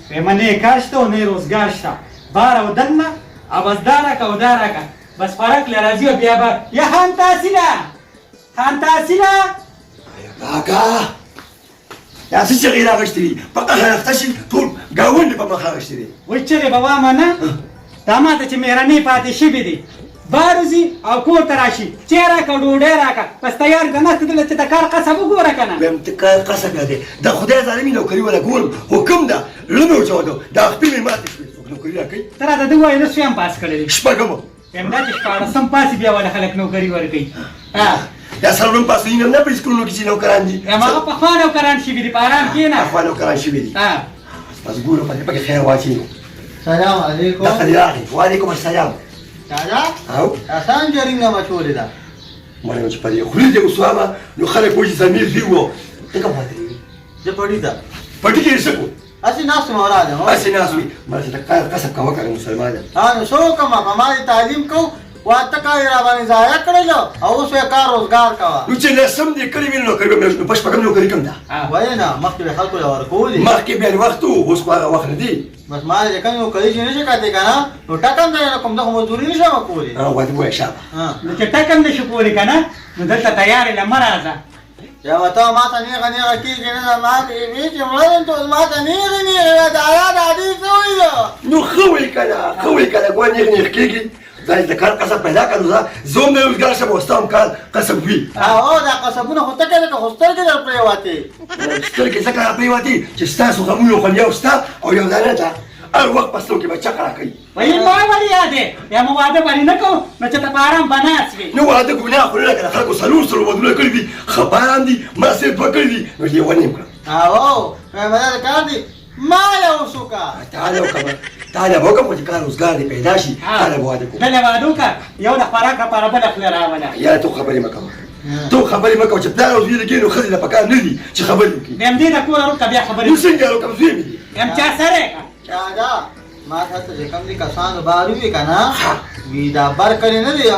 وایم نه یې کار شته او نه یې روزګار شته، بار او دننه او بس دا راکه او دا راکه، بس خوراک له راځي او بیا به یا خان تحصیله، خان تحصیله. کاکا دا څه چغې راغشتې دي؟ په قهر اخته شي ټول ګاونډ په مخ راغشتې دي. وایي چغې به وامه نه، دا ماته چې مهرنۍ پاتې شوې دي، بار وځي او کور ته راشي، چای راکه ډوډۍ راکه، بس تیار ده. ناست دلته چې د کار قصب وګوره که نه. وایم ته کار قصب یادې د خدای ظالمي نوکري وله ګورم خو کوم ده زړه مې وچاودو، دا خپې مې ماتې شوې. څوک نوکري راکوي؟ ته راته ده ووایه لس هم پاس کړی دی. شپږم. وایم دا چې شپاړسم پاس بیا ولې خلک نوکري ورکوي؟ دا څلورم پاس نه نه په سکولونو کې چې نوکران دي. وایم هغه پخوا نوکران شوي دي، په آرام کښېنه. پخوا نوکران شوي دي. بس ګورو په دې پکې خیر واچوي. نو سلام علیکم. دغه راغی. وعلیکم السلام. دادا او آسان جرینګه مچولې ده. مړه چې په دې خولې دې اوس وامه نو خلک وایي چې ضمیر دی وو. ته کوم خاطر وي؟ زه پټي ته. پټي کې څه کوو؟ هسې ناست وم راغلم. هسې ناست وي. مړه چې د کار کسب کوه که نه مسلمانه. ها نو څه وکړم، په ما دې تعلیم کو، واته کال یې راباندې ضایع کړل او اوس یې کار روزګار کوه. نو چې لسم دې کړی وي نو نوکري به میاشت، نو په شپږم نوکري کوم ده؟ ولې نه، مخکې به خلکو له ورکولې. مخکې بیا وخت و، اوس خو هغه وخت نه دی. بس ما دې کوم نوکري چې نه شي کتلی که نه نو ټکم دی نه کوم، زه خو مزدوري نه شم کولی. واده ووایه شابه. نو چې ټکم نه شي کولی که نه نو دلته تیارې له مه راځه. یوه ته ما ته نېغه نېغه کېږي نه، ما بې چې مړه یم ته اوس ما ته نېغې نېغې وایه، دادا دادې څه وایي؟ نو ښه وایي که نه، ښه وایي که نه، ګوره نېغ نېغ کېږي. دا چې د کار قصب پیدا کړه نو زه هم روزګار شم او ستا هم کار قصب وي. او دا قصبونه خو ته کوې که خو سترګې در پرېوتې؟ سترګې ځکه را پرېوتې چې ستاسو غمونه خو یو ستا او یو دا نه ده، هر وخت په سترګو کې به چقه راکوي. وایي ما ولې یادې بیا مو واده ولې نه کوو نو چې ته په آرام به ناست وې. نو واده ګناه خو نه ده که نه، خلکو څلور څلور ودونه کړي دي، ښه په آرام دي، ما صرف دوه کړي دي نو لېونی یم کړم. او دا کار دی ما له اوس وکړه. تا له وکړه، تا له به وکړم خو چې کار روزګار دې پیدا شي تا له به واده کوم. بله واده وکړه، یو د خوراک لپاره بله خوله راوله. یاره ته خبرې مه کوه، ته خبرې مه کوه، چې پلار او زوی لګي نو ښځې له پکار نه دي چې خبرې وکړي. بیا همدې د کوره وکړه بیا خبرې. نو څنګه یې وکړم، زوی مې دی. بیا هم چا سره یې کړه. دادا ما ته چې کوم دي کسانو بار وي که نه وي دا بر کلی نه دی،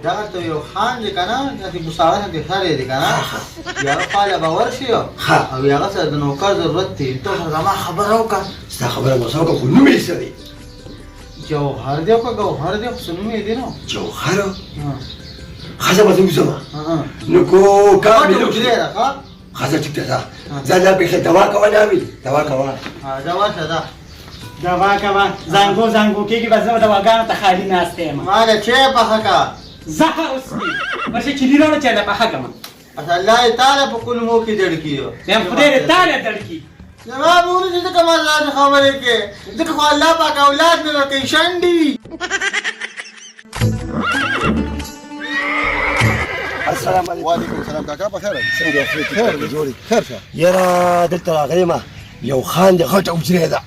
دغلته یو خان دی که نه، داسې بوساړه دی سری دی که نه، هغه خوا له به ورشي او هغه سره د نوکر ضرورت دی، ته سره زما خبره وکړه. ستا خبره به سره وکړم خو نوم یې څه دی؟ جوهر دی که ګوهر دی، خو څه نوم یې دی نو. جوهر؟ ښځه به زه وځم نو کو کار مې ده. ښځه ټیک ده، ځه ځه ځه پېښه دوا کوه، نه وي دوا کوه. دوا څه ده؟ دوا کوه، زانګو زانګو کېږي، بس زه دواګانو ته خالي ناسته یم. ما له چای پخه که. زهر اوس مې ورشه چیني راوړه چای له پخه کړم. بس الله یې تاله په کولمو کې دړکي. بیا خدای دې تاله دړکي. زما به ورسي ځکه ما داسې خبرې کوې، ځکه خو الله پاک اولاد نه درکوي، شنډې وي. السلام علیکم. وعلیکم السلام کاکا، په خیر؟ څنګه یې؟ خیر دی، جوړ؟ خیر شه. یاره دلته راغلی ما، یو خان دی، غټه حجره ده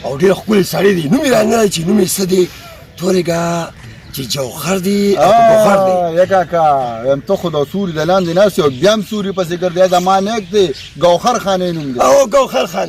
او ډېر ښکلی سړی دی، نوم یې رانه راځي چې نوم یې څه دی، تورېږه چې جوهر دی او که ګوهر دی. یا کاکا یم ته خو د سوري د لاندې ناست او بیا هم سوري پسې ګرځې، زما نیک دی، ګوهر خان یې نوم دی. او ګوهر خان.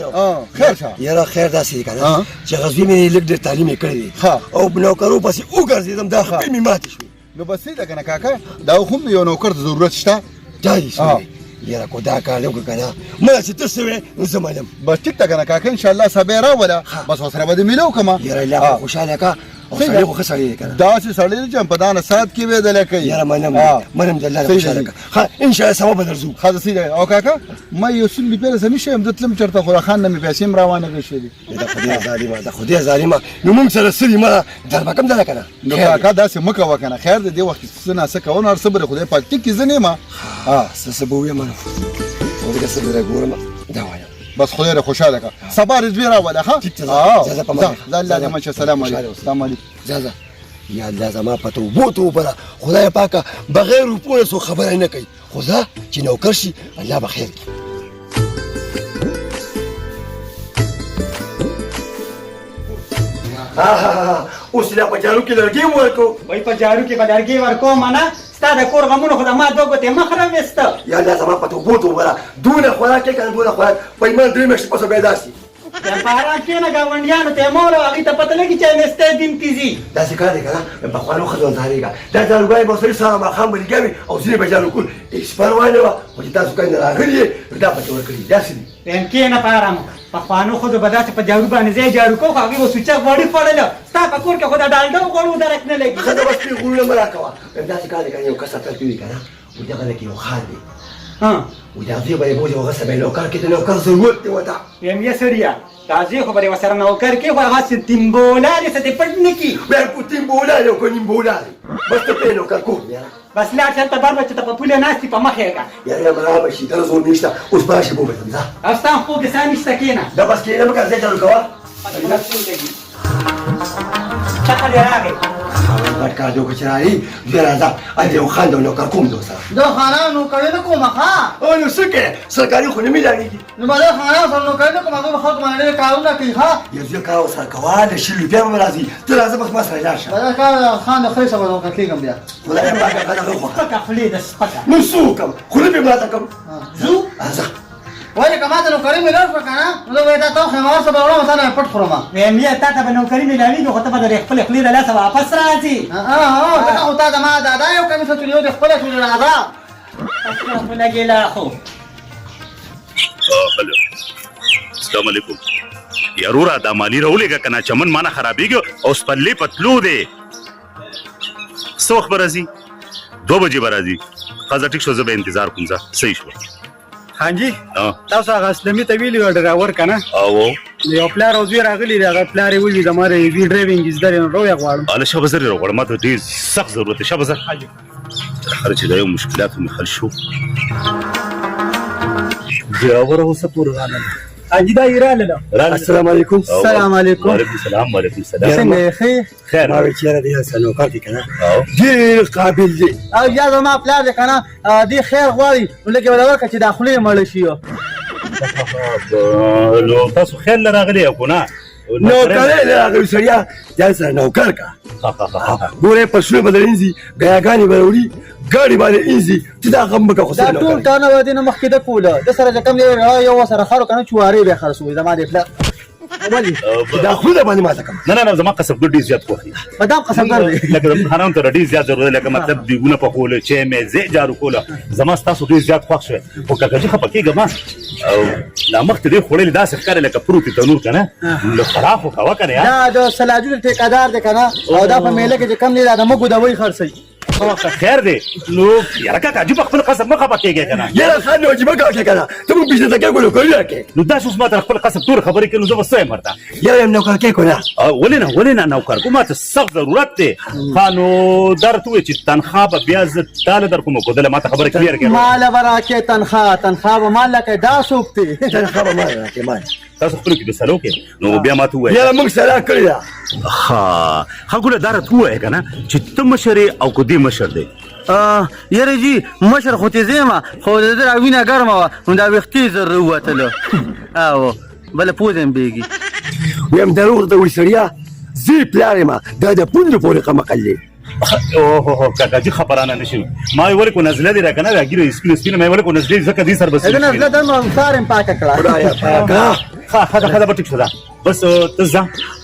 خیر شه. یاره خیر داسې دی که نه چې غزوی مې لږ ډېر تعلیم یې کړی دی او نوکرو پسې وګرځېدم، دا خپې مې ماتې شوې. نو بس ده که نه کاکا، دا هم یو نوکر ته ضرورت شته. دا دې څه یاره کو دا کار وکړه که نه مړه چې ته څه وې نو زه منم. بس ټیک ده که نه کاکا، انشاءالله سبا یې راوله، بس ورسره به دې میله وکړم. یاره الله خو خوشحاله که، او سړی خو ښه سړی دی که نه. داسې سړی دی چې په دانه ساعت کې وې دلی کوي. یاره منم منم دې، الله دې خوشحاله که. ښه انشاءالله سبا به درځو. ښه ده صحیح ده. او کاکا ما یو سل روپۍ راسره نشته یم، زه تلم چېرته خو خان نه مې پیسې هم راوانه کړې دي. د خدای ظالمه، د خدای ظالمه، نو مونږ سره څه دي، ما در به کوم دله که نه. نو کاکا داسې مه کوه که نه، خیر دی، دې وخت کې څه نا څه کوه، نو هر څه به د خدای پاک ټیک کړي، زه نه یم. څه څه به ووایم نو ورکه څه به ګورم دا وایم. بس خدای دې خوشحاله کړه، سبا دې زوی راوله. ښه ټیک ده، ځه ځه په ما. ځه الله دې مشه. سلام علیکم. سلام علیکم. ځه ځه. یا الله زما په توبو توبه ده، خدای پاکه بغیر روپو نه څوک خبره نه کوي، خو ځه چې نوکر شي الله به خیر کړي. اوس لا په جارو کې لرګی هم ورکو. وایي په جارو کې به لرګی ورکوم نه، ستا د کور غمونو خو د ما دوه ګوتې مخ راویسته. یا الله زما په توبو توبه ده، دونه خوراک یې که نه، دونه خوراک په ایمان 3 میاشتې پس به داسې. په آرام کښېنه، ګاونډیانو ته یې مه وروه، هغوی ته پته لګي چې نستی دین کې ځي. داسې کار دی که نه، پخوانو ښځو انتظارېږه، دا جاروګانې به سړي سهار ماښام به لګیا وي او ځینې به جارو کول، هېڅ پروا نه وه، خو چې تاسو کله راغلي یې نو دا پکې ورکړي داسې دي. وایم کښېنه په آرام، پخوانو ښځو به داسې په جارو باندې ځای جارو کوو، خو هغوی به سوچه غوړي خوړل، ستا په کور کې خو د ډالډو غوړو درک نه لګي. ښځه بس پېغورونه مه راکوه. وایم داسې کار دی که نه، یو کس راته وي که نه، وایي دغه لکه یو خان دی، وایي دا زوی به یې بوځي، هغه سره به یې نوکر کړي، د نوکر ضرورت دی ورته. وایم یه سړیه، دا زوی خو به دې ورسره نوکر کړي، خو هغه څه تیمبولا دې څه دې پټ نه کړي. وایم کو تیمبولا دی او که نیمبولا دی، بس ته پرې نوکر کوم یاره. بس لاړ شه هلته بر به چې ته په پوله ناست یې په مخه یې که. یاره مرا به شي، دغه زور نشته، اوس به راشي بوبه ځم، ځه. او ستا هم پښو کې ساه نشته، کښېنه. دا بس کښېنه مه که ځای چالو کوه. څخه دې راغی. غټ کار دی وکړه چې راغی، بیا راځه، هلته یو خان دی او نوکر کوم دی ورسره. د خانانو نوکري نه کومه ښه. او نو څه کوې، سرکاري خو نه میلاوېږي. نو به د خانانو سره نوکري نه کوم، هغوی به خلکو باندې ډېر کارونه کوي ښه. یو ځای کار ورسره کوه، د 20 روپۍ به راځي، ته راځه بس ما سره لاړ شه. به دا کار خان د خرې سره به نوکر کېږم بیا. خدای پاک هغه دغه خوښه. سپکه خولې ده سپکه. نو څه وکړم، خوله پرې ماته کړم. ځو؟ راځه. ولې که ما ته نوکري میلاو شوه که نه، نو زه به یې تا ته وښیم، هر څه به وړم، تا نه به پټ خورم. وایم یه تا ته به نوکري میلاوېږي، خو ته به د خپلې خولې له لاسه واپس راځې. ځکه خو تا زما دادا یو کمیس اچولی، یو دې خپل اچولی، راځه. ولګېله خو. هلو السلام علیکم یاروره، دا مالی راولېږه که نه چمن مانه خرابېږي او سپرلې په تلو دی. څه وخت به راځي؟ 2 بجې به راځي. ښه ځه ټیک شو، زه به انتظار کوم، ځه صحیح شو. خان جي، تاسو هغه اسلمي ته ویلي وو ډرایور که نه؟ او یو پلار او زوی راغلي دي، هغه پلار یې وویل زما د زوی ډرایوینګ زده دی، نو رویه غواړم. هله شابه زر یې راغواړم، ما ته ډېر سخت ضرورت دی، شابه زر. تر چې دا یو مشکلات مې حل شو. ډرایور اوسه پورې رانه. حاجي دا یې راغله. السلام علیکم. السلام علیکم. وعلیکم السلام. وعلیکم السلام. څنګه یې؟ ښه یې؟ خیر. ما ویل چې یاره دی سره نوکر دی که نه، ډېر قابل دی. او یا زما پلار دی که نه، دی خیر غواړي، نو لږ یې ورته ورکړه چې دا خولې یې مړه شي. نو تاسو خیر له راغلي او که نه؟ نوکرۍ له راغلي سړیه، ځان سره نوکر که. ګوره پسونه به درنځي، ګیاګانې به راوړي، ګاډي باندې انځي، ته دا غم مه کوه، خو دا ټول کارونه به دې نه مخکې ده کوله، ده سره چې کوم دی یو سره خر که نه چوارې به یې خرڅولې زما دې پلار. ولې؟ دا خوله باندې ماته کوم. نه نه نه، زما قصبګر ډېر زیات خوښ دي. په دا قصبګر دی. لکه زموږ خانانو ته ډېر زیات ضرورت دی، لکه مطلب دیګونه پخول، چای مې زه جارو کوله، زما ستاسو ډېر زیات خوښ شوی. خو کاکا جي خفه کېږه مه، او لا مخکې ډېر خوړلې داسې ښکاري لکه پروت تنور که نه، له پراخو کوه که نه یار. دا د سلاجو ټیکهدار دی که نه، او دا په میله کې چې کوم دی دا د مږو دوۍ خرڅوي. خیر دی نو یاره کاکا جي په خپل قسم مه خفه کېږې که نه. یاره خان نو عجیبه کار کوې که نه، ته مونږ پیسې ته کې نوکري راکړې. نو داسې اوس ما ته خپل قسم تور خبرې کوې، نو زه به څه یم ورته؟ یاره یم نوکر کې که نه؟ ولې نه، ولې نه نوکر کوم، ما ته سخت ضرورت دی. ښه نو دا راته ووایه چې تنخوا به بیا زه تا له در کوم که دله ما ته خبره کلیر کړې؟ ما له به راکې تنخوا، تنخوا به ما له کې، دا څوک دی؟ تنخوا به ما له راکې، ما له. تاسو خپلو کې فیصله وکړئ، نو بیا ما ته ووایه. یاره موږ سلا کړې ده. ښه ښه ګوره دا راته ووایه که نه چې ته مشر یې او که دی مشر دی؟ یاره جي مشر خو تې زه یم، خو د ده را وینه ګرمه وه، نو دا ویښتې یې زر راووتله، او بله پوزه یې هم بېږي. وایم دروغ درته وایي سړیه، زه یې پلار یم، دا د پوندو پورې قمقل دی. اوه کاکا جي خبرانه نشي، ما یې ولې کو نزله دی را که نه، دا ږیره یې سپینه سپینه، ما یې ولې کو نزلې ځکه دې سره به سپینه نزله ده، نو سار یې پاکه کړه. خدایه پاکه. ښه ښه ده، ښه ده، به ټیک شو ده، بس ته ځه.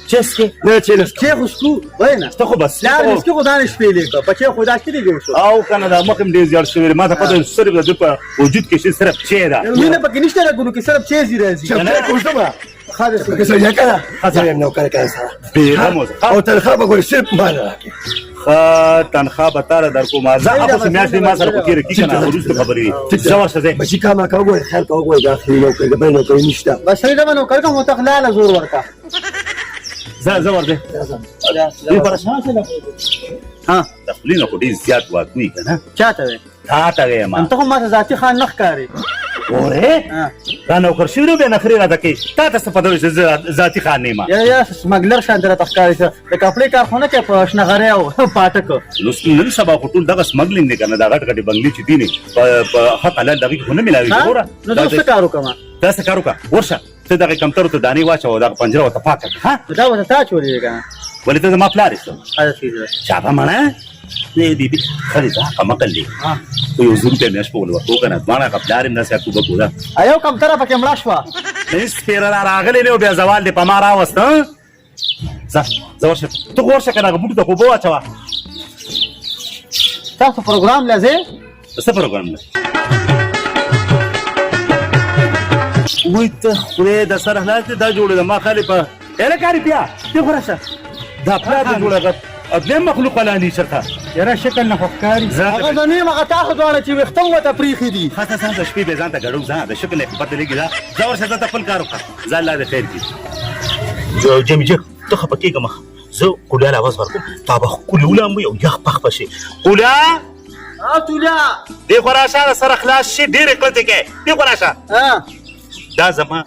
چای څښې؟ نه چای نه څښم. چای خو څښو، وایې نه. ته خو بس پلار مې څښي خو ځان یې شپېلې کړ، په چای خو دا څه دی جوړ شو. او که نه دا مخ مې ډېر زیات شوی دی، ما ته پته صرف د ده په وجود کې چې صرف چای ده، وینه پکې نشته رګونو کې، صرف چای ځي راځي. چای کوم څه به؟ ښه دی. که څه که نه؟ زه یم نوکر که سره. بېغمه اوسه. او تنخوا به ګورې صرف ما نه راکړې. ښه تنخوا به تا له در کوم، ځه هغه څه میاشتې ما سره خو تېره کړي که نه، وروسته خبرې دي. ځه ورشه ځه. بچي کار ما کوه ګورې، خیر کوه ګورې، دا خېر نوکر دی، بل نوکري نشته. بس سړي ته به نوکري کوم، خو ته لاله زور ورکړه. ځه ځه ورځه. دې پر ها د خولې نه خو ډېر زیات واک وي که نه؟ چا ته وایې؟ تا ته وایم. ته خو ما ته ذاتي خان نه ښکارې. ګورې دا نوکر شوی نو بیا نخرې راته کوي، تا ته څه پته وي چې زه ذاتي خان نه یم؟ یا سمګلر شان ته راته ښکارې، چې د کپړې کارخونه کې په شنه غری او پاټک. نو نن سبا خو ټول دغه سمګلینګ دی که نه، دا غټ غټې بنګلې چې دي نې په حق حلال دغې کې خو نه میلاوېږي. ګوره نو زه څه کار وکړم؟ دا څه کار وکړه، ورشه ته دغې کمترو ته دانې واچوه او دغه پنجره ورته پاکه کړه. ها دا ورته تا چولې دی که نه؟ ولې ته زما پلار یې؟ شابه مړه نه دی بي خري دا کمکل دی خو یو زر روپۍ میاشت په ول ورکو که نه، دواړه هغه پلار یې همداسې عقوبه کوله. یو کمتره پکې مړه شوه. هېڅ سپېره را راغلی نه، بیا زوال دې په ما راوسته. ځه ځه ورشه، ته خو ورشه که نه، هغه بوټو ته خو اوبه واچوه. تاسو پروګرام له ځئ؟ څه پروګرام دی؟ وای ته خدای د سره خلاص دی، دا جوړه ده ما خالي په هلکه روپیا ته خو راشه، دا پلار دې جوړه غټ دویم مخلوق ولا نه چرته. یاره شکل نه خو ښکاري. هغه زه نه یم، هغه تاسو دواړه چې ویښته مو ورته پرېښي دي. ښه ځه د شپې بیا ځان ته ګډوم، ځه د شکل نه پته لګي. ځه ځه ورشه، ځه ته خپل کار وکړه، ځه الله دې خیر کړي. جمي جګ ته خفه کېږه مه، زه قولیا له اواز ورکوم، تا به ښکلي ولامبوي او یخ پخ به شي. قولیا تولیا دې خو راشه، د سره خلاص شي، ډېرې کړتې کوې، دې خو راشه. دا زما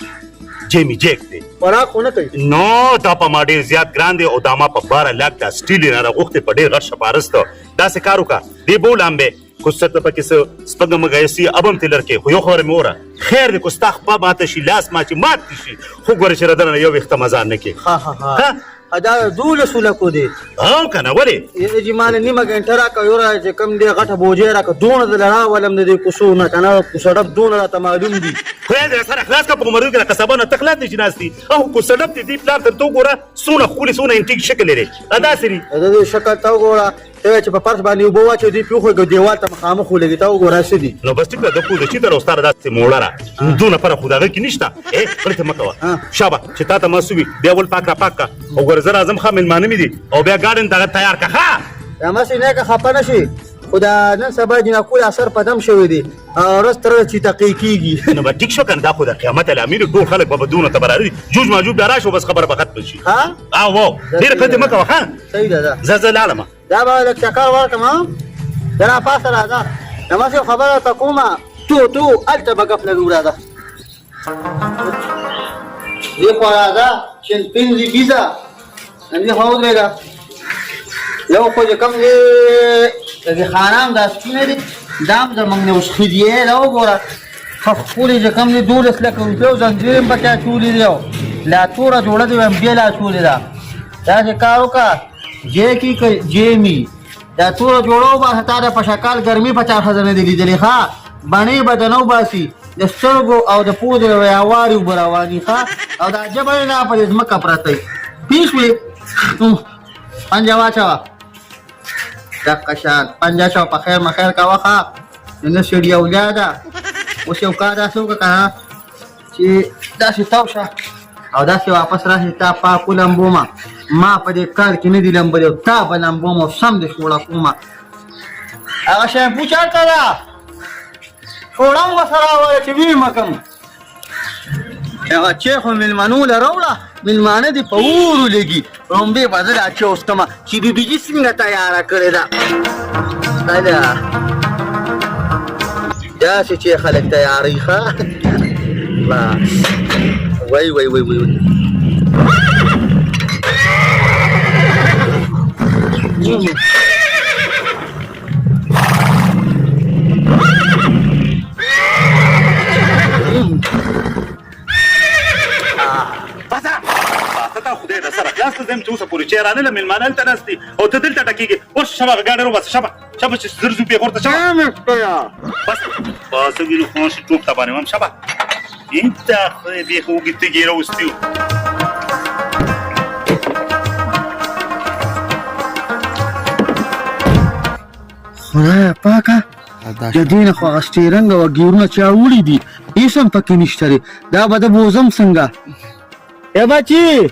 جیمی جیک دی. خوراک خو نه کوي؟ نو دا په ما ډېر زیات ګران دی او دا ما په 12 لاک د اسټرالیا نه راغوښتی په ډېر غټ شپارس ته. داسې کار وکړه، دې به ولامبې، که څه ته پکې څه سپږه مږه سي اب هم ترې لر کوې، خو یو خبره مې وره، خیر دی که ستا خپه ماته شي، لاس مات شي، مات دې شي، خو ګوره چې ردنه یو ویښته مزار نه کوې. ښه ښه ښه، دا 12 لکو دی. او که نه ولې؟ چې ما له نیمه ګنټه راکړه، یو را چې کوم دی غټه بوجۍ راکړه، دونه زه له راولم د دې کوڅو نه که نه، کوڅه ډب دونه راته معلوم دي. خدای دې سره خلاص کړه، په عمرونو کې د قصابانو ته خلاص دي چې ناست دي. او کوڅه ډب دې دې پلار ته ته وګوره څونه ښکلي څونه انټیک شکل لري، دا داسې دي. د دې شکل ته وګوره، ته وایې چې په فرش باندې اوبه واچوي، دوی پرې وخوږي، دیوال ته مخامخ ولګي، ته وګوره څه دي. نو بس ټیک ده، د خو د چي تر استاد داسې موړه را دونه پره خو د هغه کې نشته. ای غلطه مه کوه، شابه چې تا ته ما څه وي بیا ول پاک را پاک کړه. او ګوره زه راځم، ښه مېلمانه مې دي، او بیا ګارډن ته هغه تیار کړه. ښه هماسې نه که خفه نه شي، خو دا نن سبا جینکو اثر په دم شوی دی او ورځ تر ورځې چې تقی کېږي. نو به ټیک شو که نه، دا خو د قیامت علامې دي، ټول خلک به به دونه ته برابر دي، جوج ماجوج بیا راشي، بس خبره به ختمه شي. ها او ډېره کړتې مه کوه. ښه صحیح ده. زه زه لاړم. دا به لږ چکر ورکړم، زه راپاڅه راځه، هماسې یو خبره درته کومه، تو تو هلته به ګپ لګو. راځه دې خوا راځه، چین پنځې بیزه دې خوا ودرېږه. یو خو چې کوم دی د دې خانان دا سپینه دي، دا هم زموږ نه اوس ښه دي. دا وګوره ښه ښکلي چې کوم دی 12 لکه روپۍ او زنځیر هم پکې اچولي دي، او لا توره جوړه دې هم بېله اچولې ده. داسې کار وکړه، جیکی که جیمی دا توره جوړه وباسه، تا د پشکال ګرمي په چا ښځه نه دي لیدلې. ښه بڼې به درنه وباسي، د سترګو او د پوزې ریاواري اوبه رواني. ښه او دا ژبه یې نه په دې ځمکه پرته وي، پوه شوې؟ پنجه واچوه دقه شان، پنجه اچوه، په خیر مخیر کوه. ښه نه سړي اولاده، اوس یو کار داسې وکړه که نه چې داسې تاو شه او داسې واپس راشي، تا پاک ولمبومه، ما په دې کال کې نه دي لمبلي او تا به لمبوم او سم دې شوړه کومه. هغه شیمپو چېرته ده؟ شوړه هم ورسره راوله چې ویې مه کړم. هغه چای خو مېلمنو له راوړه، مېلمانه دې په اور ولګي. ړومبی به زه دا چای وڅښم چې بي بي جي څنګه تیاره کړې ده. هله داسې چې خلک تیاروي. ښه بس وای وای وای وای. پاسه تا خدای د سره خلاص کړه، زه یم چې اوسه پورې چای رانه له مېلمانه هلته ناست دي او ته دلته ټکېږې. ورشه شبه هغه ګاډی راوباسه، شبه شبه چې زر ځو پېښور ته، شبه بس پاسه وینو خو شي ټوپ ته باندې وم. شبه انت خدای دې خو وږي تږي راوستي وو. خدایه پاکه د دې نه خو هغه سټیرنګ او ګیرونه چا وړي دي، هېڅ هم پکې نشته دی. دا به د بوزم څنګه؟ ای بچي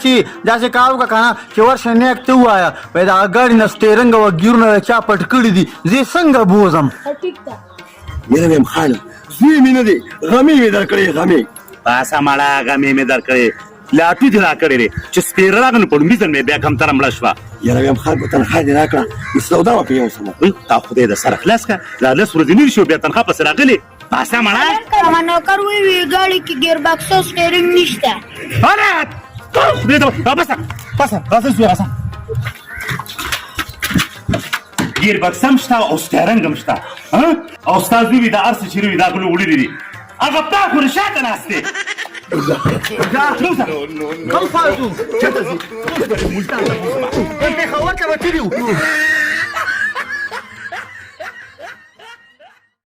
چې داسې کار وکړه که نه چې ورشه نیک ته ووایه، وایي دغه ګاډي نه سټیرنګ او ګیرونه د چا پټ کړي دي، زه یې څنګه بوزم؟ ټیک ده. یاره ویم خانه زوی مې نه دی، غمې مې درکړې غمې. پاسه مړه غمې مې درکړې، لاټو دې راکړې دی چې سپېره راغله نو په لومړي ځل مې بیا کمتره مړه شوه. یاره ویم خان په تنخوا دې راکړه نو سودا به پرې یوسم. تا خدای د سره خلاص کړه، لا 10 ورځې نه دي شوې بیا تنخوا پسې راغلې. پاسه مړه هغه نوکر وی وی ګاډي کې ګیر بکس او سټیرینګ نشته. هله خدای ته پاسه پاسه راځه زوی راځه، ګیر بکس هم شته او سټیرنګ هم شته، او ستا زوی دا هر څه چې وي دا غلو وړلي دي. هغه پلار خو شاته ناست دی. کوم خوا ځو؟ چېرته ځې؟ پېښور ته وتلي وو.